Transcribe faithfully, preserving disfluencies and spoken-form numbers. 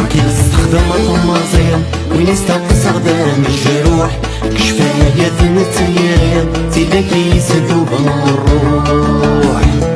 Akken tessexdam atemmaẓi, win isteqsaɣ d amejruḥ, kecfayat n tayri, tidak yesduben ṛṛuḥ.